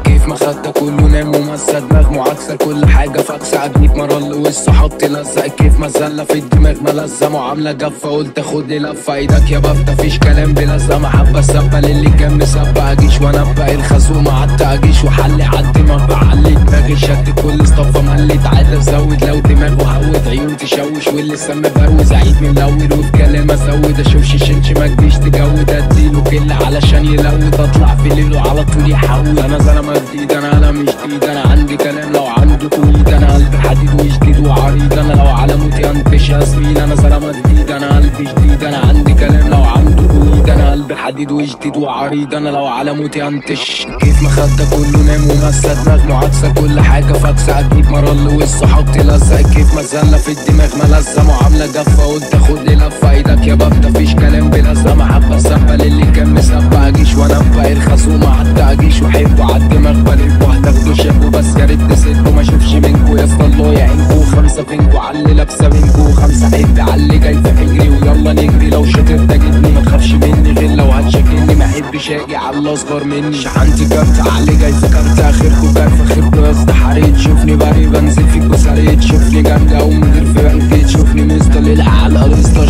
كيف ما خدت كله نام ومسى دماغ معاكسة كل حاجة فاكسة أجنيت مرل والصحاب تلزق كيف ما زلة في الدماغ ملزة معاملة جافة قلت خد لي لفة ايدك يا بفتة فيش كلام بلزقة محبة سبة للي كان مسبة أجيش وأنبق الخازوق عدت أجيش وحلي عالدماغ بعلي دماغي شد كل اصطفى ملي تعالى زود لو دماغ وهود عيون تشوش واللي سم بروز أعيد من الأول وفي كلام أزود أشوفش شنش ما تجيش تجود أديله كل علشان يلود أطلع في ليلة على طول يحول أنا زلمة جديد أنا قلم جديد أنا عندي كلام لو عندكوا ايد أنا قلبي حديد وجديد وعريض أنا لو على موتي أنتش يا زميل أنا زلمة جديد أنا قلبي جديد أنا عندي كلام لو عندكوا ايد أنا قلبي حديد وجديد وعريض أنا لو على موتي أنتش كيف ما خدت كله نام ومسى دماغ معاكسة كل حاجة فاكسة أجيب مرل والصحاب تلزق كيف ما زلة في الدماغ ملزة معاملة جافة قلت خد لي لفة ايدك يا بفتة فيش كلام بلزقة محبة سبة للي كان مسبة أجيش وأنبق الخازوق عدت أجيش وأحبه عالدماغ بلبه هتاخدوا شبه بس يا ريت تسدوا ما اشوفش منكو يا اسطى الله يعينكو خمسة فينكو عاللي لابسة منكو خمسة حب عاللي جاي في حجري ويلا نجري لو شاطر تجدني ما تخافش مني غير لو هتشاكلني ما احبش اجي على اصغر مني شحنت كارت عاللي جاي في كارت اخركو كارف اخركو يا اسطى حريت شوفني بري بنزل فيكو سريت شوفني جامدة ومدير في بنكي تشوفني مستلل على القصة